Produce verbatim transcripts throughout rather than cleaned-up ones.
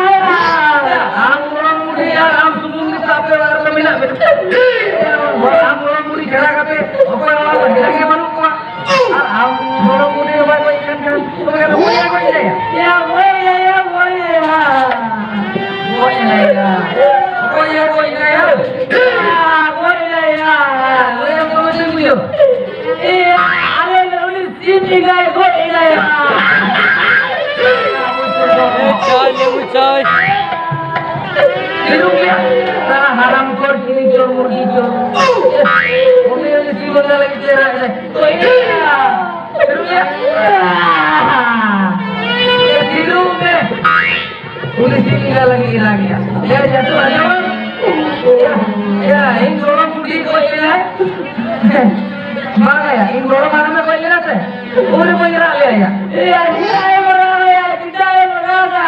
ᱟᱢ ᱜᱚᱲᱚᱢ ᱵᱩᱰᱷᱤ ᱟᱨ ᱟᱢ ᱥᱩᱢᱩᱝ ᱜᱮ ᱟᱯᱮ ᱚᱲᱟᱜ ᱨᱮ ᱢᱮᱱᱟᱜ ᱵᱮᱱᱟ᱾ ᱟᱢ ᱜᱚᱲᱚᱢ ᱵᱩᱰᱷᱤ ᱪᱷᱟᱲᱟ ᱠᱟᱛᱮ ᱚᱠᱚᱭ ᱚᱲᱟᱜ ᱨᱮ ᱜᱤᱫᱽᱨᱟᱹ ᱜᱮ ᱵᱟᱹᱱᱩᱜ ᱠᱚᱣᱟ᱾ ᱟᱨ ᱟᱢ ᱜᱚᱲᱚᱢ ᱵᱩᱰᱷᱤ ᱜᱮ ᱵᱟᱭ ᱜᱚᱡ ᱠᱟᱱ ᱠᱷᱟᱱ ᱛᱚᱵᱮ ᱠᱷᱟᱱ ᱚᱠᱚᱭᱮ ᱜᱚᱡ ᱮᱱᱟᱭᱟ? ᱭᱟ, ᱜᱚᱡ ᱮᱱᱟᱭᱟ, ᱜᱚᱡ ᱮᱱᱟᱭᱟ᱾ ᱜᱚᱡ ᱮᱱᱟᱭᱟ, ᱜᱚᱡ ᱮᱱᱟᱭᱟ᱾ ᱭᱟ, ᱜᱚᱡ ᱮᱱᱟᱭᱟ᱾ ᱞᱟᱹᱭ ᱟᱢ ᱛᱚᱵᱮ ᱪᱮᱫ ᱵᱩᱡᱷᱟᱹᱣ? ᱭᱟ, ᱟᱞᱮ ᱩᱱᱤ ᱥᱤᱢ ᱮᱸᱜᱟᱭ ᱜᱚᱡ ᱮᱱᱟᱭᱟ᱾ ᱪᱟᱭ, ᱞᱮᱵᱩ ᱪᱟᱭ᱾ ᱥᱤᱨᱩᱢ ᱭᱟ, ᱥᱟᱞᱟ ᱦᱟᱨᱟᱢ ᱠᱷᱳᱨ, ᱪᱤᱞᱤ ᱪᱳᱨ, ᱢᱩᱨᱜᱤ ᱪᱳᱨ᱾ ᱩᱱᱤ ᱩᱱᱤ ᱥᱤᱢ ᱮᱸᱜᱟ ᱞᱟᱹᱜᱤᱫ ᱛᱮ ᱨᱟᱜ ᱮᱫᱟᱭ᱾ ᱜᱚᱡ ᱮᱱᱟᱭᱟ᱾ ᱥᱤᱨᱩᱢ ᱭᱟ᱾ ᱥᱤᱨᱩᱢ ᱢᱮ᱾ ᱩᱱᱤ ᱥᱤᱢ ᱮᱸᱜᱟ ᱞᱟᱹᱜᱤᱫ ᱮ ᱨᱟᱜ ᱮᱫᱟ᱾ ᱭᱟ, ᱡᱟᱹᱛᱩ ᱟᱸᱡᱚᱢ᱾ ᱭᱟ, ᱤᱧ ᱜᱚᱲᱚᱢ ᱵᱩᱰᱷᱤ ᱜᱚᱡ ᱮᱱᱟᱭ᱾ ᱵᱟᱝ ᱭᱟ, ᱤᱧ ᱜᱚᱲᱚᱢ ᱦᱟᱲᱟᱢᱮ ᱜᱚᱡ ᱞᱮᱱᱟ ᱥᱮ, ᱩᱱᱤ ᱵᱟᱹᱧ ᱨᱟᱜ ᱞᱮᱫᱟ ᱭᱟ᱾ ᱮᱭᱟ, ᱪᱮᱫᱟᱜ ᱮᱢ ᱨᱟᱜᱟ ᱭᱟ? ᱪᱮᱫᱟᱜ ᱮᱢ ᱨᱟᱜᱟ?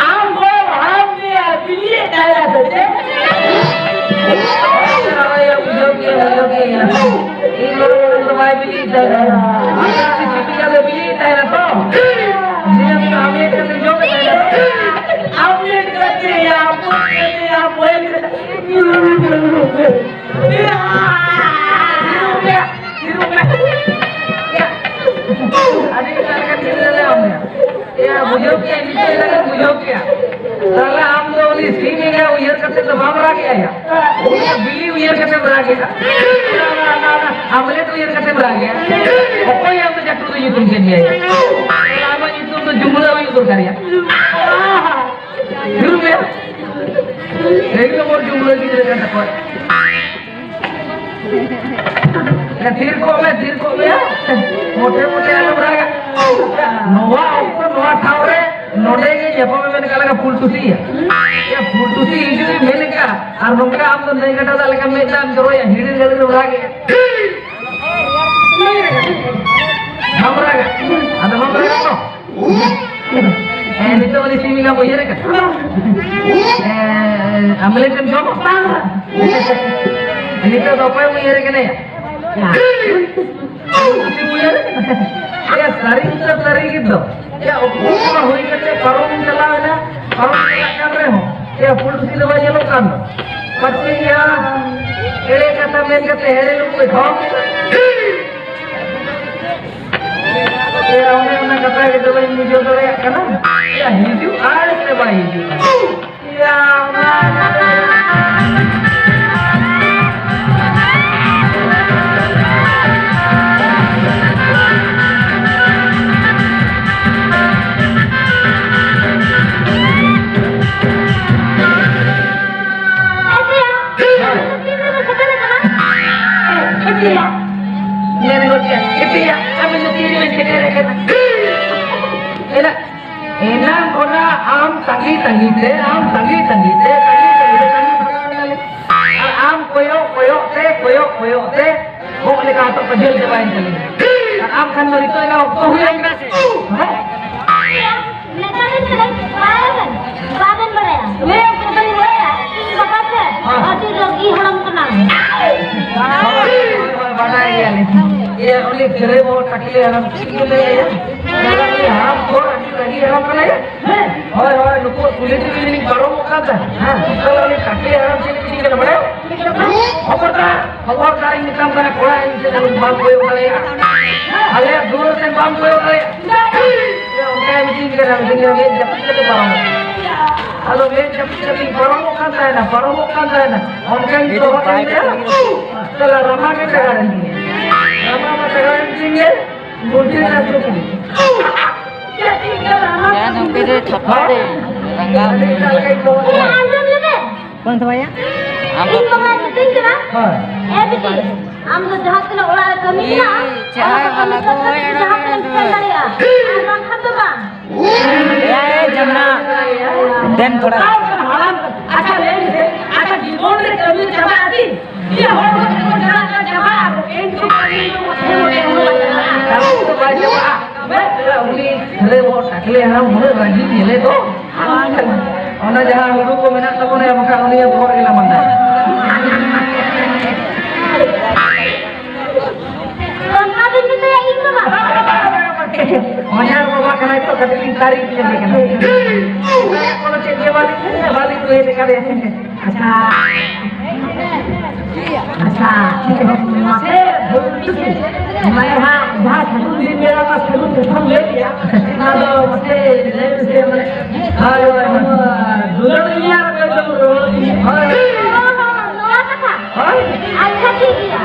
ᱟᱢ ᱜᱚᱲᱚᱢ ᱦᱟᱲᱟᱢ ᱜᱮ ᱵᱤᱞᱤᱭᱮᱫ ᱛᱟᱦᱮᱱᱟ ᱥᱮ ᱪᱮᱫ? ᱦᱳᱭ ᱭᱟ, ᱵᱩᱡᱷᱟᱹᱣ ᱠᱮᱫ, ᱵᱩᱡᱷᱟᱹᱣ ᱠᱮᱫ ᱭᱟ᱾ ᱤᱧ ᱜᱚᱲᱚᱢ ᱦᱟᱲᱟᱢ ᱫᱚ ᱵᱟᱭ ᱵᱤᱞᱤᱭᱮᱫ ᱛᱟᱦᱮᱱᱟ᱾ ᱟᱢ ᱫᱚ ᱪᱤᱠᱟᱹ ᱛᱮ ᱵᱤᱞᱤᱭᱮᱫ ᱛᱟᱦᱮᱱᱟ ᱛᱚ? ᱱᱤᱭᱟᱹ ᱫᱚ ᱟᱢ ᱞᱮᱠᱟ ᱛᱮ ᱡᱚᱢᱮᱫ ᱛᱟᱦᱮᱱᱟ ᱛᱚ? ᱟᱢ ᱞᱮᱠᱟ ᱛᱮ ᱭᱟ, ᱟᱢ ᱞᱮᱠᱟ ᱛᱮ ᱭᱟ, ᱵᱟᱹᱧ ᱤᱭᱟ! ᱛᱷᱤᱨᱚᱜ ᱢᱮ! ᱛᱷᱤᱨᱚᱜ ᱢᱮ! ᱤᱭᱟ! ᱟᱹᱰᱤ ᱮᱴᱟᱜ ᱞᱮᱠᱟᱱ ᱜᱤᱫᱽᱨᱟᱹ ᱞᱮ ᱮᱢ ᱢᱮᱭᱟ᱾ ᱤᱭᱟ, ᱵᱩᱡᱷᱟᱹᱣ ᱠᱮᱭᱟ, ᱱᱤᱛᱚᱜ ᱞᱮᱠᱟᱱ ᱵᱩᱡᱷᱟᱹᱣ ᱠᱮᱭᱟ᱾ ᱛᱟᱦᱞᱮ ᱟᱢ ᱫᱚ ᱩᱱᱤ ᱥᱤᱢ ᱮᱸᱜᱟ ᱩᱭᱦᱟᱹᱨ ᱠᱟᱛᱮ ᱫᱚ ᱵᱟᱢ ᱨᱟᱜᱮᱜᱼᱟ ᱭᱟ᱾ ᱩᱱᱤ ᱵᱤᱞᱤ ᱩᱭᱦᱟᱹᱨ ᱠᱟᱛᱮᱢ ᱨᱟᱜᱮᱜᱼᱟ᱾ ᱚᱱᱟ, ᱚᱱᱟ, ᱚᱱᱟ, ᱟᱢᱞᱮᱴ ᱩᱭᱦᱟᱹᱨ ᱠᱟᱛᱮᱢ ᱨᱟᱜᱮᱜᱼᱟ᱾ ᱚᱠᱚᱭ ᱟᱢ ᱫᱚ ᱪᱟᱹᱴᱩ ᱫᱚ ᱧᱩᱛᱩᱢ ᱠᱮᱫ ᱢᱮᱭᱟ ᱭᱟ? ᱟᱢᱟᱜ ᱧᱩᱛᱩᱢ ᱫᱚ ᱡᱩᱢᱲᱟᱹ ᱦᱩᱭᱩᱜ ᱫᱚᱨᱠᱟᱨ ᱭᱟ᱾ ᱫᱩᱲᱩᱵ ᱢᱮ᱾ ᱮᱠ ᱱᱚᱢᱵᱚᱨ ᱡᱩᱢᱲᱟᱹ ᱜᱤᱫᱽᱨᱟᱹ ᱠᱟᱱ ᱛᱟᱠᱚᱣᱟ᱾ ᱮ, ᱛᱷᱤᱨ ᱠᱚᱜ ᱢᱮ, ᱛᱷᱤᱨ ᱠᱚᱜ ᱢᱮ᱾ ᱢᱚᱴᱷᱮ ᱢᱚᱴᱷᱮ ᱟᱞᱚᱢ ᱨᱟᱜᱟ᱾ ᱱᱚᱣᱟ ᱚᱠᱛᱚ, ᱱᱚᱣᱟ ᱴᱷᱟᱶ ᱨᱮ, ᱱᱚᱰᱮ ᱜᱮ ᱧᱟᱯᱟᱢ ᱮ ᱢᱮᱱ ᱠᱟᱜ ᱞᱮᱠᱟ ᱯᱩᱞᱴᱩᱥᱤ ᱭᱟ᱾ ᱭᱟ, ᱯᱩᱞᱴᱩᱥᱤ ᱦᱤᱡᱩᱜ ᱮ ᱢᱮᱱ ᱠᱟᱜ, ᱟᱨ ᱱᱚᱝᱠᱟ ᱟᱢ ᱫᱚ ᱱᱟᱹᱭ ᱜᱟᱰᱟ ᱫᱟᱜ ᱞᱮᱠᱟ ᱢᱮᱫ ᱫᱟᱜ ᱮᱢ ᱡᱚᱨᱚᱭᱟ, ᱦᱤᱲᱤᱨ ᱜᱟᱹᱲᱤᱨ ᱮᱢ ᱨᱟᱜᱮᱜᱼᱟ᱾ ᱵᱟᱢ ᱨᱟᱜᱟ? ᱟᱫᱚ ᱵᱟᱢ ᱨᱟᱜᱟ ᱛᱚ? ᱦᱮᱸ, ᱱᱤᱛᱚᱜ ᱩᱱᱤ ᱥᱤᱢ ᱮᱸᱜᱟᱢ ᱩᱭᱦᱟᱹᱨᱮ ᱠᱟᱱᱟ? ᱦᱮᱸ, ᱟᱢᱞᱮᱴ ᱮᱢ ᱡᱚᱢᱟ? ᱱᱤᱛᱚᱜ ᱫᱚ ᱚᱠᱚᱭᱮᱢ ᱩᱭᱦᱟᱹᱨᱮ ᱠᱟᱱᱟ ᱭᱟ? ᱩᱱᱤ ᱩᱭᱦᱟᱹᱨᱮ ᱠᱟᱱᱟ? ᱭᱟ, ᱥᱟᱹᱨᱤ ᱫᱚ ᱥᱟᱹᱨᱤ ᱜᱮ ᱫᱚ᱾ ᱭᱟ, ᱚᱠᱛᱚ ᱠᱚᱢᱟ ᱦᱩᱭ ᱠᱟᱛᱮ ᱯᱟᱨᱚᱢ ᱪᱟᱞᱟᱣ ᱮᱱᱟ, ᱯᱟᱨᱚᱢ ᱪᱟᱞᱟᱜ ᱠᱟᱱ ᱨᱮᱦᱚᱸ, ᱭᱟ, ᱯᱩᱞᱴᱩᱥᱤ ᱫᱚ ᱵᱟᱭ ᱧᱮᱞᱚᱜ ᱠᱟᱱ ᱫᱚ᱾ ᱯᱟᱪᱮ ᱭᱟ, ᱮᱲᱮ ᱠᱟᱛᱷᱟ ᱢᱮᱱ ᱠᱟᱛᱮ ᱦᱮᱲᱮ ᱞᱩᱵᱩᱜ ᱮ ᱠᱷᱟᱣᱟᱣ ᱠᱮᱫᱟ᱾ ᱭᱟ, ᱚᱱᱮ ᱚᱱᱟ ᱠᱟᱛᱷᱟ ᱜᱮ ᱫᱚ ᱵᱟᱹᱧ ᱵᱩᱡᱷᱟᱹᱣ ᱫᱟᱲᱮᱭᱟᱜ ᱠᱟᱱᱟ᱾ ᱭᱟ, ᱦᱤᱡᱩᱜ ᱟᱭ ᱥᱮ ᱵᱟᱭ ᱦᱤᱡᱩᱜᱼᱟ? ᱧᱮᱞ ᱜᱚᱫ ᱠᱮᱫ, ᱮᱛᱮᱭᱟ, ᱟᱵᱮᱱ ᱫᱚ ᱛᱤᱨᱮ ᱵᱮᱱ ᱥᱮᱴᱮᱨ ᱟᱠᱟᱱᱟ? ᱮᱱᱟ, ᱮᱱᱟᱝ ᱠᱷᱚᱱᱟᱜ ᱟᱢ ᱛᱟᱺᱜᱤ ᱛᱟᱺᱜᱤ ᱛᱮ, ᱟᱢ ᱛᱟᱺᱜᱤ ᱛᱟᱺᱜᱤ ᱛᱮ, ᱛᱟᱺᱜᱤ ᱛᱟᱺᱜᱤ ᱛᱮ, ᱛᱟᱺᱜᱤ ᱵᱷᱟᱜᱟᱣ ᱮᱱᱟᱞᱮ᱾ ᱟᱨ ᱟᱢ ᱠᱚᱭᱚᱜ ᱠᱚᱭᱚᱜ ᱛᱮ, ᱠᱚᱭᱚᱜ ᱠᱚᱭᱚᱜ ᱛᱮ, ᱜᱚᱜ ᱞᱮᱠᱟ ᱦᱚᱴᱚᱜ ᱠᱚ ᱡᱷᱟᱹᱞ ᱪᱟᱵᱟᱭᱮᱱ ᱛᱟᱞᱮᱭᱟ᱾ ᱟᱨ ᱟᱢ ᱠᱷᱟᱱ ᱫᱚ ᱱᱤᱛᱚᱜ ᱮᱱᱟ ᱚᱠᱛᱚ ᱦᱩᱭ ᱮᱱᱟ᱾ ᱦᱮᱸ? ᱱᱮᱛᱟᱨ ᱫᱚ ᱪᱮᱫ ᱵᱟᱲᱟᱭᱟᱵᱮᱱ? ᱵᱟᱵᱮᱱ ᱵᱟᱲᱟᱭᱟ? ᱞᱟᱹᱭ ᱟᱠᱚ ᱵᱮᱱ ᱵᱟᱲᱟᱭᱟ? ᱤᱧ ᱵᱟᱵᱟ ᱥᱮ ᱦᱮᱸ᱾ ᱟᱹᱰᱤ ᱨᱟᱹᱜᱤ ᱦᱚᱲᱟᱢ ᱠᱟᱱᱟ᱾ ᱦᱳᱭ, ᱦᱳᱭ, ᱵᱟᱰᱟᱭ ᱜᱮᱭᱟᱞᱤᱧ᱾ ᱤᱭᱟᱹ, ᱩᱱᱤ ᱠᱷᱮᱨᱮ ᱵᱚᱦᱚᱜ ᱴᱟᱠᱞᱤ ᱦᱟᱲᱟᱢ ᱪᱮᱫ ᱠᱚ ᱞᱟᱹᱭᱟ? ᱩᱱᱤ ᱦᱟᱲᱟᱢ ᱦᱚᱲ ᱟᱹᱰᱤ ᱨᱟᱹᱜᱤ ᱦᱟᱲᱟᱢ ᱠᱟᱱᱟᱭ᱾ ᱦᱮᱸ, ᱦᱳᱭ, ᱦᱳᱭ, ᱱᱩᱠᱩᱣᱟᱜ ᱠᱩᱞᱦᱤ ᱛᱮᱜᱮ ᱞᱤᱧ ᱯᱟᱨᱚᱢᱚᱜ ᱠᱟᱱ ᱛᱟᱦᱮᱸᱫ᱾ ᱦᱮᱸ, ᱛᱟᱦᱞᱮ ᱩᱱᱤ ᱴᱟᱠᱞᱤ ᱦᱟᱲᱟᱢ ᱪᱮᱫ ᱠᱚ ᱪᱤᱠᱟᱹ ᱠᱟᱱᱟ ᱵᱟᱲᱟᱭᱟᱢ? ᱠᱷᱚᱵᱚᱨᱫᱟᱨ, ᱠᱷᱚᱵᱚᱨᱫᱟᱨ, ᱤᱧ ᱢᱮᱛᱟᱢ ᱠᱟᱱᱟ, ᱠᱚᱲᱟ, ᱤᱧ ᱥᱮᱫ ᱟᱞᱚᱢ ᱵᱟᱢ ᱠᱚᱭᱚᱜ ᱫᱟᱲᱮᱭᱟᱜᱼᱟ᱾ ᱟᱞᱮᱭᱟᱜ ᱫᱩᱣᱟᱹᱨ ᱥᱮᱫ ᱵᱟᱢ ᱠᱚᱭᱚᱜ ᱫᱟᱲᱮᱭᱟᱜᱼᱟ᱾ ᱪᱮᱫᱟᱜ? ᱤᱧ ᱚᱱᱠᱟᱭ ᱢᱤᱛᱟᱹᱧ ᱠᱟᱱᱟ, ᱢᱤᱛᱟᱹᱧ ᱠᱟᱱᱟ, ᱢᱮᱫ ᱡᱟᱹᱯᱤᱫ ᱠᱟᱛᱮ ᱯᱟᱨᱚᱢᱚᱜ ᱢᱮ᱾ ᱟᱫᱚ ᱢᱮᱫ ᱡᱟᱹᱯᱤᱫ ᱠᱟᱛᱮ ᱯᱟᱨᱚᱢᱚᱜ ᱠᱟᱱ ᱛᱟᱦᱮᱱᱟ, ᱯᱟᱨᱚᱢᱚᱜ ᱠᱟᱱ ᱛᱟᱦᱮᱱᱟ᱾ ᱚᱱᱠᱟᱧ ᱫᱚᱦᱚ ᱠᱮᱫ ᱛᱟᱭᱟ᱾ ᱥᱟᱞᱟ ᱨᱟᱢᱟ ᱜᱮ ᱴᱟᱜᱟᱲ ᱮᱱ ᱛᱤᱧᱟ᱾ ᱨᱟᱢᱟ ᱢᱟ ᱴᱟᱜᱟᱲ ᱮᱱ ᱛᱤᱧ ᱜᱮ, ᱜᱩᱱᱴᱷᱤ ᱨᱮ ᱟᱹᱛᱩ ᱠᱮᱫᱤᱧ᱾ ᱪᱮᱫ ᱤᱧ ᱠᱟᱱᱟ, ᱨᱟᱢᱟ? ᱭᱟ, ᱱᱚᱝᱠᱟ ᱨᱮ ᱴᱷᱟᱯᱟ ᱨᱮ ᱨᱟᱸᱜᱟᱣ ᱟᱹᱰᱤ ᱞᱮᱠᱟ ᱞᱮᱠᱟᱧ ᱫᱚᱦᱚ ᱠᱮᱫᱟ᱾ ᱟᱸᱡᱚᱢ ᱞᱮᱢᱮ᱾ ᱚᱠᱚᱭ ᱛᱟᱢᱟᱭᱟ? ᱟᱢ ᱫᱚ ᱤᱧ ᱵᱟᱵᱟᱭ ᱢᱤᱛᱟᱹᱧ ᱠᱟᱱᱟ, ᱦᱳᱭ᱾ "ᱮ ᱵᱤᱴᱤ, ᱟᱢ ᱫᱚ ᱡᱟᱦᱟᱸ ᱛᱤᱱᱟᱹᱜ ᱚᱲᱟᱜ ᱨᱮ ᱠᱟᱹᱢᱤ ᱢᱮᱱᱟᱜᱼᱟ, ᱤ, ᱚᱱᱟ ᱠᱚ ᱠᱟᱹᱢᱤ ᱥᱟᱹᱛ ᱠᱟᱛᱮ ᱡᱟᱦᱟᱸ ᱥᱮᱫ ᱮᱢ ᱥᱮᱱ ᱫᱟᱲᱮᱭᱟᱜᱼᱟ, ᱟᱨ ᱵᱟᱝᱠᱷᱟᱱ ᱫᱚ ᱵᱟᱝ᱾" ᱮᱭᱟ, ᱮ, ᱫᱮᱱ ᱛᱷᱚᱲᱟ᱾ ᱟᱪᱪᱷᱟ, ᱞᱟᱹᱭ ᱢᱮᱥᱮ, ᱟᱪᱪᱷᱟ, ᱡᱤᱵᱚᱱ ᱨᱮ ᱠᱟᱹᱢᱤ ᱪᱟᱵᱟᱜᱼᱟ ᱠᱤ? ᱤᱭᱟᱹ, ᱦᱚᱲ ᱠᱚ ᱪᱟᱵᱟᱜᱼᱟ, ᱪᱟᱵᱟᱜᱼᱟ᱾ ᱮᱱᱠᱷᱟᱱ ᱠᱟᱹᱢᱤ ᱫᱚ ᱢᱚᱴᱷᱮ ᱢᱚᱴᱷᱮ ᱦᱚᱸ ᱵᱟᱭ ᱪᱟᱵᱟᱜᱼᱟ᱾ ᱠᱟᱹᱢᱤ ᱫᱚ ᱵᱟᱭ ᱪᱟᱵᱟᱜᱼᱟ᱾ ᱵᱟᱭ ᱪᱟᱵᱟᱜᱼᱟ᱾ ᱩᱱᱤ ᱨᱮ ᱵᱚ ᱴᱟᱠᱞᱮ ᱦᱟᱲᱟᱢ ᱩᱱᱟᱹᱜ ᱨᱟᱹᱜᱤ ᱧᱮᱞᱮ ᱫᱚ᱾ ᱚᱱᱟ ᱡᱟᱦᱟᱸ ᱦᱩᱲᱩ ᱠᱚ ᱢᱮᱱᱟᱜ ᱛᱟᱵᱚᱱᱟ, ᱵᱟᱠᱷᱟᱱ ᱩᱱᱤᱭᱟᱜ ᱵᱚᱦᱚᱜ ᱨᱮᱜᱮ ᱞᱟᱢᱟᱱᱟ᱾ ᱚᱱᱟ ᱵᱤᱱ ᱢᱮᱛᱟᱭᱟ ᱤᱧ ᱫᱚ ᱵᱟᱝ᱾ ᱚᱱᱟ ᱵᱟᱵᱟ ᱠᱟᱱᱟᱭ ᱛᱚ, ᱠᱟᱹᱴᱤᱡ ᱞᱤᱧ ᱛᱟᱹᱨᱤᱯ ᱧᱚᱜ ᱮ ᱠᱟᱱᱟ᱾ ᱚᱱᱟ ᱠᱚᱫᱚ ᱪᱮᱫ ᱜᱮ ᱵᱟᱹᱞᱤᱧ, ᱵᱟᱹᱞᱤᱧ ᱩᱭᱦᱟᱹᱨ ᱟᱠᱟᱫᱮᱭᱟ᱾ ᱟᱪᱪᱷᱟ᱾ ᱟᱪᱪᱷᱟ, ᱢᱟᱥᱮ, ᱢᱟᱱᱮ ᱦᱟᱸᱜ ᱡᱟᱦᱟᱸ ᱥᱟᱹᱜᱩᱱ ᱫᱤᱱ ᱵᱮᱲᱟ ᱨᱮᱱᱟᱜ ᱥᱟᱹᱜᱩᱱ ᱠᱟᱛᱷᱟᱢ ᱞᱟᱹᱭ ᱠᱮᱜᱼᱟ, ᱚᱱᱟ ᱫᱚ ᱢᱟᱥᱮ ᱞᱟᱹᱭ ᱢᱮᱥᱮ, ᱢᱟᱱᱮ, ᱦᱳᱭ, ᱦᱳᱭ, ᱦᱳᱭ, ᱫᱩᱞᱟᱹᱲ ᱤᱧ ᱟᱨ ᱚᱠᱚᱭ ᱫᱚᱢ ᱨᱩᱣᱟᱹᱲ ᱤᱧ? ᱦᱳᱭ᱾ ᱱᱚᱣᱟ ᱠᱟᱛᱷᱟ? ᱦᱳᱭ᱾ ᱟᱪᱪᱷᱟ, ᱴᱷᱤᱠ ᱜᱮᱭᱟ,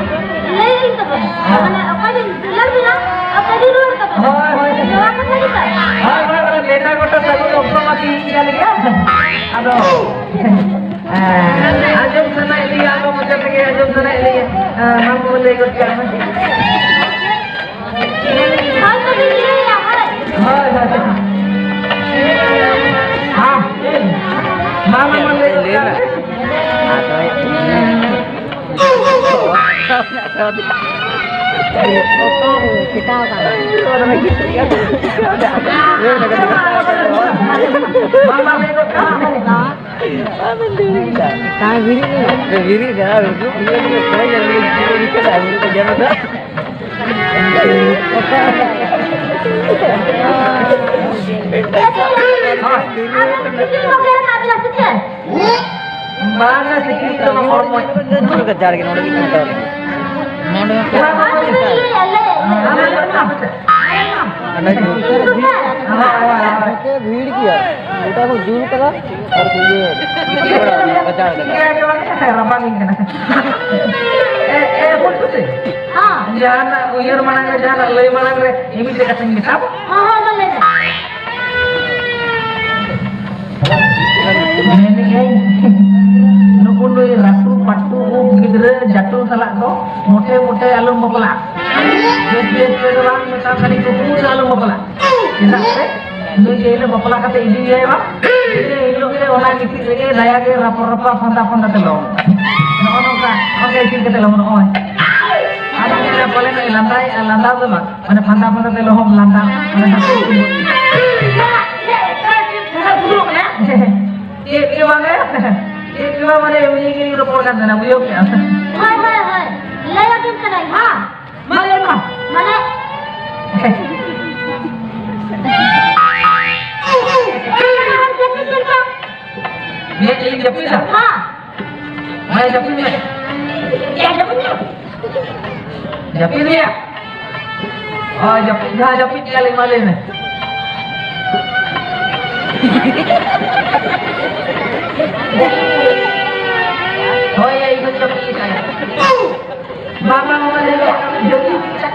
ᱞᱟᱹᱭ ᱟᱹᱧ ᱛᱚᱵᱮ᱾ ᱦᱮᱸ᱾ ᱢᱟᱱᱮ, ᱚᱠᱚᱭ ᱫᱚᱢ ᱫᱩᱞᱟᱹᱲ ᱢᱮᱭᱟ, ᱚᱠᱚᱭ ᱫᱚ ᱨᱩᱣᱟᱹᱲ ᱠᱟᱛᱷᱟ? ᱦᱳᱭ, ᱦᱳᱭ᱾ ᱱᱚᱣᱟ ᱠᱟᱛᱷᱟ ᱜᱮᱛᱚ? ᱦᱳᱭ, ᱦᱳᱭ, ᱦᱳᱭ, ᱱᱮᱰᱟ ᱜᱚᱴᱟ ᱥᱟᱹᱜᱩᱱ ᱚᱠᱛᱚ ᱢᱟ ᱛᱤᱭᱳᱜ ᱠᱟᱱ ᱜᱮᱭᱟ᱾ ᱟᱫᱚ ᱦᱮᱸ, ᱟᱸᱡᱚᱢ ᱥᱟᱱᱟᱭᱮᱫ ᱞᱤᱧᱟ, ᱟᱫᱚ ᱢᱚᱪᱟ ᱛᱮᱜᱮ ᱟᱸᱡᱚᱢ ᱥᱟᱱᱟᱭᱮᱫ ᱞᱤᱧᱟ᱾ ᱦᱮᱸ, ᱢᱟ ᱵᱚᱱ ᱞᱟᱹᱭ ᱜᱚᱫ ᱠᱟᱜ ᱢᱮ᱾ ᱦᱳᱭ, ᱦᱳᱭ, ᱦᱳᱭ᱾ ᱦᱮᱸ, ᱢᱟ, ᱢᱟ, ᱢᱟ, ᱞᱟᱹᱭ ᱜᱚᱫ ᱠᱟᱜ ᱢᱮ᱾ ᱢᱟ, ᱢᱟ, ᱞᱟᱹᱭ ᱜᱚᱫ ᱠᱟᱜ ᱢᱮ᱾ ᱵᱤᱨᱤᱫ ᱫᱟ, ᱵᱤᱨᱤᱫ ᱫᱟ, ᱵᱤᱨᱤᱫ ᱫᱟ᱾ ᱵᱟᱝᱟ, ᱥᱤᱠᱲᱤᱡ ᱫᱚ ᱦᱚᱲᱢᱚ᱾ ᱱᱚᱰᱮ ᱜᱮ ᱠᱷᱟᱴᱟᱣ ᱞᱮᱱᱟ᱾ ᱱᱚᱰᱮ ᱦᱚᱸ ᱠᱷᱟᱴᱟᱣ ᱞᱮᱱᱟ᱾ ᱱᱚᱰᱮ ᱜᱮ᱾ ᱱᱚᱰᱮ ᱵᱷᱤᱲ ᱜᱮᱭᱟ᱾ ᱜᱚᱴᱟ ᱠᱚ ᱡᱩᱞ ᱠᱟᱫᱟ ᱟᱨ ᱠᱚ ᱤᱭᱟᱹ ᱨᱟᱵᱟᱝ ᱠᱟᱱᱟ᱾ ᱮ, ᱮ, ᱵᱩᱡᱽ ᱠᱟᱛᱮ? ᱦᱮᱸ᱾ ᱡᱟᱦᱟᱱᱟᱜ ᱩᱭᱦᱟᱹᱨ ᱢᱟᱲᱟᱝ ᱨᱮ, ᱡᱟᱦᱟᱱᱟᱜ ᱞᱟᱹᱭ ᱢᱟᱲᱟᱝ ᱨᱮ, ᱢᱤᱢᱤᱫ ᱠᱟᱛᱷᱟᱧ ᱢᱮᱛᱟᱢᱟ᱾ ᱦᱚᱸ, ᱦᱚᱸ, ᱢᱟ ᱞᱟᱹᱭ ᱢᱮ᱾ ᱢᱮᱱᱮᱜ ᱟᱹᱧ, ᱱᱩᱠᱩ ᱱᱩᱭ ᱨᱟᱹᱴᱩ ᱯᱟᱹᱴᱩ ᱩᱵ ᱜᱤᱫᱽᱨᱟᱹ ᱡᱟᱹᱴᱩ ᱥᱟᱞᱟᱜ ᱫᱚ ᱢᱚᱴᱮ ᱢᱚᱴᱮ ᱟᱞᱚᱢ ᱵᱟᱯᱞᱟᱜ᱾ ᱵᱮᱥ ᱵᱮᱥ ᱛᱮ ᱫᱚ ᱵᱟᱝ ᱢᱮᱛᱟᱢ ᱠᱟᱹᱱᱟᱹᱧ, ᱠᱩᱠᱢᱩ ᱨᱮ ᱟᱞᱚᱢ ᱵᱟᱯᱞᱟᱜ᱾ ᱪᱮᱫᱟᱜ ᱥᱮ ᱱᱩᱭ ᱡᱮ ᱦᱤᱞᱳᱜ ᱵᱟᱯᱞᱟ ᱠᱟᱛᱮ ᱤᱫᱤᱭᱮᱭᱟᱭ ᱵᱟᱝ, ᱤᱱᱟᱹ ᱦᱤᱞᱳᱜ ᱜᱮ ᱚᱱᱟ ᱜᱤᱛᱤᱡ ᱨᱮᱜᱮ ᱫᱟᱭᱟ ᱜᱮ ᱨᱟᱯᱚᱲ ᱨᱟᱯᱟᱜ ᱯᱷᱟᱸᱫᱟ ᱯᱷᱟᱸᱫᱟ ᱛᱮ ᱞᱚᱦᱚᱫ᱾ ᱱᱚᱜᱼᱚ ᱱᱚᱝᱠᱟ, ᱱᱚᱝᱠᱟ ᱤᱥᱤᱱ ᱠᱟᱛᱮ ᱞᱚᱦᱚᱫ ᱱᱚᱜᱼᱚᱭ᱾ ᱟᱫᱚ ᱧᱮᱞᱟ ᱯᱟᱞᱮᱱ ᱞᱟᱸᱫᱟᱭ, ᱞᱟᱸᱫᱟ ᱫᱚ ᱵᱟᱝ, ᱢᱟᱱᱮ ᱯᱷᱟᱸᱫᱟ ᱯᱷᱟᱸᱫᱟ ᱛᱮ ᱞᱚᱦᱚᱫ ᱞᱟᱸᱫᱟ, ᱢᱟᱱᱮ ᱦᱟᱹᱥᱩ᱾ ᱪᱮᱫ ᱜᱮ ᱵᱟᱝ ᱮ, ᱪᱮᱫ ᱜᱮ ᱵᱟᱝ, ᱢᱟᱱᱮ ᱩᱱᱤ ᱜᱮ ᱨᱚᱯᱚᱲ ᱠᱟᱱ ᱛᱟᱦᱮᱱᱟ, ᱵᱩᱡᱷᱟᱹᱣ ᱠᱮᱜᱼᱟ᱾ ᱦᱳᱭ, ᱦᱳᱭ, ᱦᱳᱭ, ᱞᱟᱹᱭ ᱟᱵᱤᱱ ᱠᱟᱹᱱᱟᱹᱧ, ᱦᱮᱸ᱾ ᱢᱟ ᱞᱟᱹᱭ ᱢᱟ᱾ ᱢᱟᱱᱮ᱾ ᱪᱮᱫ ᱞᱤᱧ ᱡᱟᱹᱯᱤᱫᱟ? ᱦᱮᱸ᱾ ᱦᱮᱸ, ᱡᱟᱹᱯᱤᱫ ᱢᱮ᱾ ᱪᱮᱫ ᱡᱟᱹᱯᱤᱫ ᱢᱮ? ᱡᱟᱹᱯᱤᱫ ᱢᱮᱭᱟ? ᱦᱳᱭ, ᱡᱟᱹᱯᱤᱫ, ᱡᱟᱦᱟᱸ ᱡᱟᱹᱯᱤᱫ ᱠᱮᱜᱼᱟ ᱞᱤᱧ, ᱢᱟ ᱞᱟᱹᱭ ᱢᱮ᱾ ᱦᱳᱭ, ᱤᱧ ᱦᱚᱸᱧ ᱡᱟᱹᱯᱤᱫ ᱠᱮᱜᱼᱟ᱾ ᱵᱟᱝ, ᱵᱟᱝ, ᱵᱟᱝ, ᱞᱟᱹᱭ ᱢᱮ᱾ ᱡᱟᱹᱯᱤᱫ ᱠᱮᱜᱼᱟ᱾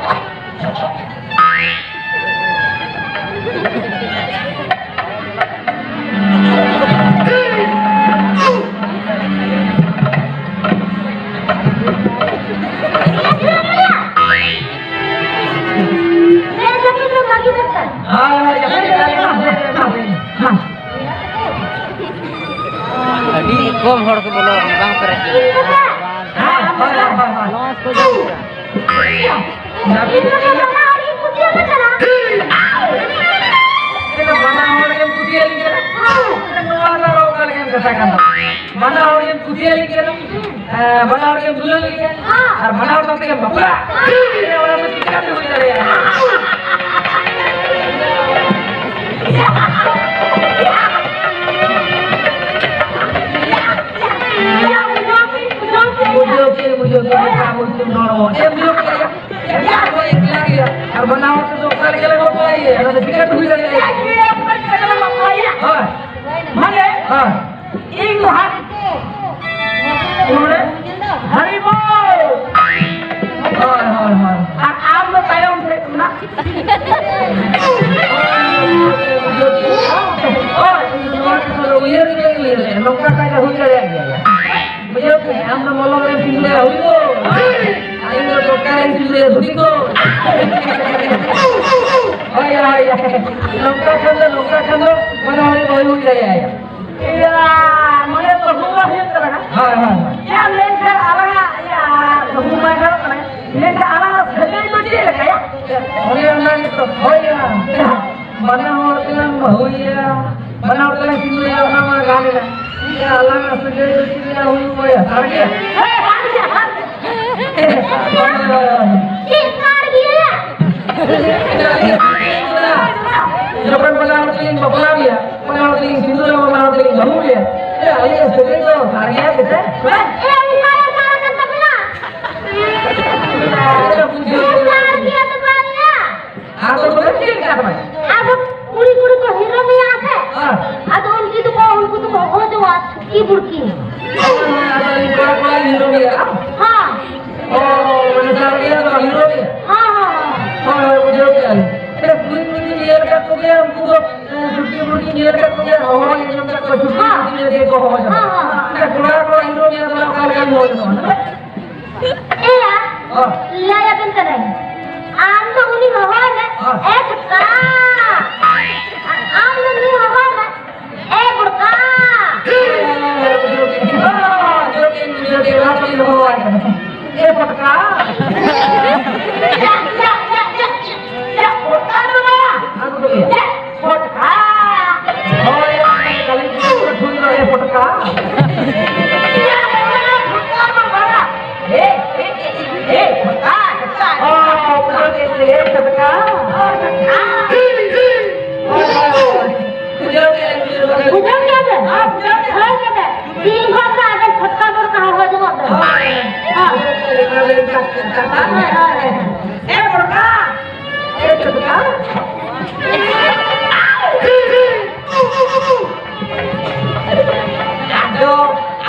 ᱟᱹᱰᱤ ᱠᱚᱢ ᱦᱚᱲ ᱠᱚ ᱵᱚᱞᱚ ᱟᱠᱟᱱᱟ, ᱵᱟᱝ ᱯᱮᱨᱮᱡ ᱟᱠᱟᱱᱟ᱾ ᱞᱚᱡᱽ ᱠᱚ ᱡᱟᱹᱯᱤᱫ ᱠᱟᱜᱼᱟ᱾ ᱤᱧ ᱫᱚ ᱵᱟᱱᱟ ᱦᱚᱲ ᱜᱤᱧ ᱠᱩᱥᱤᱭᱟᱠᱚ ᱠᱟᱱᱟ᱾ ᱪᱮᱫ ᱵᱟᱱᱟ ᱦᱚᱲ ᱜᱮᱢ ᱠᱩᱥᱤᱭᱟᱞᱤᱧ ᱠᱟᱱᱟ? ᱱᱚᱣᱟ ᱫᱚ ᱟᱨᱚ ᱚᱠᱟ ᱞᱮᱠᱟᱱ ᱠᱟᱛᱷᱟ ᱠᱟᱱᱟ? ᱵᱟᱱᱟ ᱦᱚᱲ ᱜᱮᱢ ᱠᱩᱥᱤᱭᱟᱞᱤᱧ ᱠᱟᱱᱟ, ᱮᱸ, ᱵᱟᱱᱟ ᱦᱚᱲ ᱜᱮᱢ ᱫᱩᱞᱟᱹᱲ ᱞᱤᱧ ᱠᱟᱱᱟ, ᱟᱨ ᱵᱟᱱᱟ ᱦᱚᱲ ᱥᱟᱶ ᱛᱮᱜᱮᱢ ᱵᱟᱯᱞᱟᱜ? ᱚᱱᱟ ᱫᱚ ᱪᱤᱠᱟᱹᱛᱮ ᱦᱩᱭ ᱫᱟᱲᱮᱭᱟᱜᱼᱟ? ᱵᱩᱡᱷᱟᱹᱣ ᱠᱮᱫ, ᱵᱩᱡᱷᱟᱹᱣ ᱠᱮᱫ, ᱵᱩᱡᱷᱟᱹᱣ ᱠᱮᱫ, ᱵᱩᱡᱷᱟᱹᱣ ᱠᱮᱫ᱾ ᱪᱮᱫ ᱮᱢ ᱵᱩᱡᱷᱟᱹᱣ ᱠᱮᱫᱟ? ᱮᱠᱞᱟ ᱜᱮᱭᱟ, ᱮᱠᱞᱟ ᱜᱮᱭᱟ᱾ ᱟᱨ ᱵᱟᱱᱟ ᱦᱚᱲ ᱛᱮᱫᱚ ᱚᱠᱟ ᱞᱮᱠᱟ ᱞᱮ ᱵᱟᱯᱞᱟᱭᱮᱭᱟ? ᱚᱱᱟ ᱫᱚ ᱪᱤᱠᱟᱹ ᱛᱮ ᱦᱩᱭ ᱫᱟᱲᱮᱭᱟᱜᱼᱟ? ᱦᱳᱭ᱾ ᱢᱟᱱᱮ, ᱦᱳᱭ᱾ ᱤᱧ ᱫᱚ ᱦᱟᱸᱜ ᱱᱚᱰᱮ ᱦᱟᱹᱨᱤ ᱵᱚᱞ᱾ ᱦᱳᱭ, ᱦᱳᱭ, ᱦᱳᱭ᱾ ᱟᱨ ᱟᱢ ᱫᱚ ᱛᱟᱭᱚᱢ ᱥᱮᱫ ᱠᱷᱚᱱᱟᱜ᱾ ᱦᱳᱭ, ᱱᱚᱣᱟ ᱠᱚᱫᱚ ᱩᱭᱦᱟᱹᱨ ᱜᱮ ᱩᱭᱦᱟᱹᱨ ᱞᱮᱫᱼᱟ᱾ ᱱᱚᱝᱠᱟ ᱠᱷᱟᱱ ᱫᱚ ᱦᱩᱭ ᱫᱟᱲᱮᱭᱟᱜ ᱜᱮᱭᱟ᱾ ᱵᱩᱡᱷᱟᱹᱣ ᱠᱮᱫ? ᱟᱢ ᱫᱚ ᱢᱚᱞᱚᱝ ᱨᱮᱢ ᱛᱤᱸᱜᱩᱭᱟ, ᱦᱩᱭᱩᱜ᱾ ᱤᱧ ᱫᱚ ᱴᱚᱴᱠᱟ ᱨᱮᱧ ᱥᱤᱸᱫᱩᱨ ᱟᱭᱟ, ᱫᱷᱩᱛᱤ ᱠᱚ᱾ ᱦᱳᱭ, ᱦᱳᱭ, ᱦᱳᱭ᱾ ᱱᱚᱝᱠᱟ ᱠᱷᱟᱱ ᱫᱚ, ᱱᱚᱝᱠᱟ ᱠᱷᱟᱱ ᱫᱚ ᱢᱟᱱᱮ ᱦᱚᱲ ᱵᱟᱹᱦᱩ ᱦᱩᱭ ᱫᱟᱲᱮᱭᱟᱭᱟ᱾ ᱤᱭᱟ, ᱢᱟᱱᱮ ᱵᱟᱹᱦᱩ ᱢᱟ ᱦᱩᱭᱩᱜ ᱠᱟᱱᱟ᱾ ᱦᱳᱭ, ᱦᱳᱭ, ᱦᱳᱭ᱾ ᱭᱟ, ᱢᱮᱱᱠᱷᱟᱱ ᱟᱞᱟᱝᱟᱜ, ᱭᱟ, ᱵᱟᱹᱦᱩ ᱢᱟ ᱜᱟᱱᱚᱜ ᱠᱟᱱᱟ᱾ ᱢᱮᱱᱠᱷᱟᱱ ᱟᱞᱟᱝᱟᱜ ᱥᱟᱹᱜᱟᱹᱭ ᱫᱚ ᱪᱮᱫ ᱞᱮᱠᱟᱭᱟ? ᱦᱳᱭ, ᱚᱱᱟ ᱜᱮᱛᱚ, ᱦᱳᱭ, ᱭᱟ᱾ ᱵᱟᱱᱟ ᱦᱚᱲ ᱛᱮᱞᱟᱝ ᱵᱟᱹᱦᱩᱭᱟ, ᱵᱟᱱᱟ ᱦᱚᱲ ᱛᱮᱞᱟᱝ ᱥᱤᱸᱫᱩᱨᱭᱟ, ᱚᱱᱟ ᱢᱟ ᱜᱟᱱ ᱮᱱᱟ᱾ ᱤᱭᱟ, ᱟᱞᱟᱝᱟᱜ ᱥᱟᱹᱜᱟᱹᱭ ᱫᱚ ᱪᱮᱫ ᱞᱮᱠᱟ ᱦᱩᱭᱩᱜᱼᱟ? ᱥᱟᱨᱜᱮ? ᱦᱮᱸ, ᱥᱟᱨᱜᱮ, ᱥᱟᱨᱜᱮ᱾ ᱪᱮᱫ ᱥᱟᱨ ᱜᱮᱭᱟ? ᱡᱚᱠᱷᱚᱱ ᱵᱟᱱᱟ ᱦᱚᱲ ᱛᱮᱞᱤᱧ ᱵᱟᱯᱞᱟ ᱢᱮᱭᱟ, ᱵᱟᱱᱟ ᱦᱚᱲ ᱛᱮᱞᱤᱧ ᱥᱤᱸᱫᱩᱨ ᱟᱢᱟ, ᱵᱟᱱᱟ ᱦᱚᱲ ᱛᱮᱞᱤᱧ ᱵᱟᱹᱦᱩ ᱢᱮᱭᱟ, ᱮ, ᱟᱹᱞᱤᱧᱟᱜ ᱥᱟᱹᱜᱟᱹᱭ ᱫᱚ ᱥᱟᱨ ᱜᱮᱭᱟ ᱥᱮ ᱪᱮᱫ? ᱮ, ᱚᱱᱠᱟ ᱜᱮ ᱥᱟᱨ ᱠᱟᱱ ᱛᱟᱵᱤᱱᱟ᱾ ᱟᱫᱚ ᱵᱩᱡᱷᱟᱹᱣ ᱥᱟᱨ ᱜᱮᱭᱟ ᱥᱮ ᱵᱟᱝ ᱜᱮᱭᱟ? ᱟᱫᱚ ᱛᱚᱵᱮ ᱪᱮᱫ ᱞᱮᱠᱟ ᱛᱚᱵᱮ? ᱟᱫᱚ ᱠᱩᱲᱤ ᱠᱩᱲᱤ ᱠᱚ ᱦᱤᱨᱳ ᱢᱮᱭᱟ ᱥᱮ? ᱦᱮᱸ᱾ ᱟᱫᱚ ᱩᱱᱠᱤ ᱫᱚᱠᱚ, ᱩᱱᱠᱩ ᱫᱚᱠᱚ ᱦᱚᱦᱚ ᱡᱚᱣᱟ ᱪᱷᱩᱴᱠᱤ ᱵᱩᱲᱠᱤ᱾ ᱟᱫᱚ ᱩᱱᱤ ᱠᱚᱲᱟ ᱠᱚᱲᱟ ᱦᱤᱨᱳ ᱢᱮᱭᱟ? ᱦᱮᱸ᱾ ᱚ, ᱢᱟᱱᱮ ᱥᱟᱨ ᱜᱮᱭᱟ ᱫᱚ ᱦᱤᱨᱳ ᱜᱮᱭᱟ? ᱦᱮᱸ, ᱦᱮᱸ, ᱦᱮᱸ᱾ ᱦᱳᱭ, ᱦᱳᱭ, ᱵᱩᱡᱷᱟᱹᱣ ᱠᱮᱫᱟ ᱞᱤᱧ᱾ ᱮ, ᱠᱩᱲᱤ ᱠᱩᱲᱤ ᱧᱮᱞ ᱟᱠᱟᱫ ᱠᱚᱜᱮᱭᱟ, ᱩᱱᱠᱩ ᱫᱚ, ᱮ, ᱪᱷᱩᱴᱠᱤ ᱵᱩᱲᱠᱤ ᱧᱮᱞ ᱟᱠᱟᱫ ᱠᱚᱜᱮᱭᱟ, ᱦᱚᱦᱚ ᱟᱸᱡᱚᱢ ᱟᱠᱟᱫ ᱠᱚᱣᱟ, ᱪᱷᱩᱴᱠᱤ ᱦᱮᱸ᱾ ᱵᱩᱲᱠᱤ ᱧᱮᱞ ᱛᱮᱜᱮ ᱠᱚ ᱦᱚᱦᱚ ᱡᱚᱝᱟ᱾ ᱦᱮᱸ, ᱦᱮᱸ, ᱦᱮᱸ᱾ ᱮ, ᱠᱚᱲᱟ ᱠᱚᱲᱟ ᱦᱤᱨᱳ ᱧᱮᱞ ᱫᱚ ᱚᱠᱟ ᱞᱮᱠᱟᱧ ᱦᱚᱦᱚ ᱡᱚᱝᱟ? ᱮᱭᱟ, ᱦᱚᱸ᱾ ᱞᱟᱹᱭ ᱟᱵᱮᱱ ᱠᱟᱹᱱᱟᱹᱧ, ᱟᱢ ᱫᱚ ᱩᱱᱤ ᱦᱚᱦᱚᱭ ᱢᱮ, ᱦᱚᱸ᱾ ᱮ ᱪᱷᱳᱴᱠᱟ᱾ ᱟᱨ ᱟᱢ ᱫᱚ ᱱᱩᱭ ᱦᱚᱦᱚᱭ ᱢᱮ, ᱮ ᱵᱚᱲᱠᱟ᱾ ᱦᱚᱸ, ᱡᱳᱨ ᱜᱮ, ᱡᱳᱨ ᱜᱮ, ᱚᱱᱟ ᱠᱚᱞᱤᱧ ᱦᱚᱦᱚᱣᱟᱭ ᱠᱟᱱᱟ᱾ ᱮ ᱵᱚᱲᱠᱟ᱾ ᱭᱟ, ᱭᱟ, ᱭᱟ, ᱭᱟ, ᱭᱟ, ᱵᱚᱲᱠᱟ ᱫᱚ ᱵᱟᱝ᱾ ᱟᱨ ᱠᱚ ᱞᱟᱹᱭᱟ? ᱭᱟ, ᱯᱷᱚᱴᱠᱟ᱾ ᱦᱳᱭ, ᱠᱟᱹᱞᱤ ᱯᱩᱡᱟᱹ ᱠᱚᱨᱮ ᱴᱷᱩᱱ ᱨᱮ ᱯᱷᱚᱴᱠᱟ᱾ ᱭᱟ, ᱯᱷᱚᱴᱠᱟ ᱫᱚ ᱵᱟᱝᱟ᱾ ᱦᱮ, ᱦᱮ, ᱦᱮ, ᱯᱷᱚᱴᱠᱟ, ᱯᱷᱚᱴᱠᱟ, ᱚ, ᱯᱷᱚᱴᱠᱟ᱾ ᱯᱩᱡᱟᱹ ᱠᱮᱫ ᱛᱮ, ᱦᱮ, ᱯᱷᱚᱴᱠᱟ᱾ ᱚ, ᱯᱷᱚᱴᱠᱟ᱾ ᱦᱳᱭ, ᱦᱳᱭ, ᱦᱳᱭ᱾ ᱯᱩᱡᱟᱹ ᱠᱮᱫ ᱞᱮ, ᱯᱩᱡᱟᱹ ᱠᱮᱫ ᱞᱮ᱾ ᱵᱩᱡᱷᱟᱹᱣ ᱠᱮᱫᱟ ᱵᱮᱱ? ᱦᱮᱸ, ᱵᱩᱡᱷᱟᱹᱣ ᱠᱮᱫᱟ᱾ ᱦᱳᱭ, ᱠᱮᱫᱟ᱾ ᱛᱤᱱ ᱦᱚᱲ ᱠᱚ ᱟᱵᱮᱱ ᱯᱷᱚᱴᱠᱟ ᱯᱷᱚᱴᱠᱟ ᱦᱚᱦᱚ ᱡᱚᱝᱚᱜ ᱵᱮᱱ᱾ ᱦᱳᱭ᱾ ᱦᱮᱸ᱾ ᱦᱳᱭ, ᱦᱳᱭ, ᱦᱳᱭ᱾ ᱮ, ᱯᱷᱚᱴᱠᱟ᱾ ᱟᱫᱚ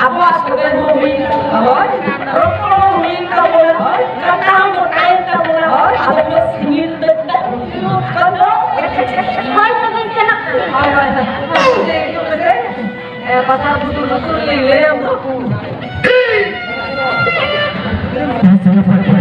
ᱟᱵᱚᱣᱟᱜ ᱥᱟᱹᱜᱟᱹᱭ ᱦᱚᱸ ᱦᱩᱭᱮᱱ ᱛᱟᱵᱚᱱᱟ᱾ ᱦᱳᱭ, ᱨᱚᱯᱚᱲ ᱦᱚᱸ ᱦᱩᱭᱮᱱ ᱛᱟᱵᱚᱱᱟ᱾ ᱦᱳᱭ, ᱠᱟᱛᱷᱟ ᱦᱚᱸ ᱜᱚᱴᱟᱭᱮᱱ ᱛᱟᱵᱚᱱᱟ᱾ ᱦᱳᱭ, ᱟᱫᱚ ᱵᱮᱥ ᱥᱤᱢᱤᱞ ᱵᱮᱥ ᱠᱷᱟᱱ ᱫᱚ᱾ ᱦᱳᱭ, ᱛᱚᱵᱮᱧ ᱪᱟᱞᱟᱜ ᱠᱟᱱᱟ᱾ ᱦᱳᱭ, ᱦᱳᱭ, ᱦᱳᱭ᱾ ᱮ, ᱯᱟᱛᱟ ᱵᱩᱛᱩᱨ ᱵᱩᱛᱩᱨ ᱞᱤᱧ ᱞᱟᱹᱭᱟ ᱩᱱᱠᱩ᱾ ᱥᱮᱞᱚ ᱯᱟᱴ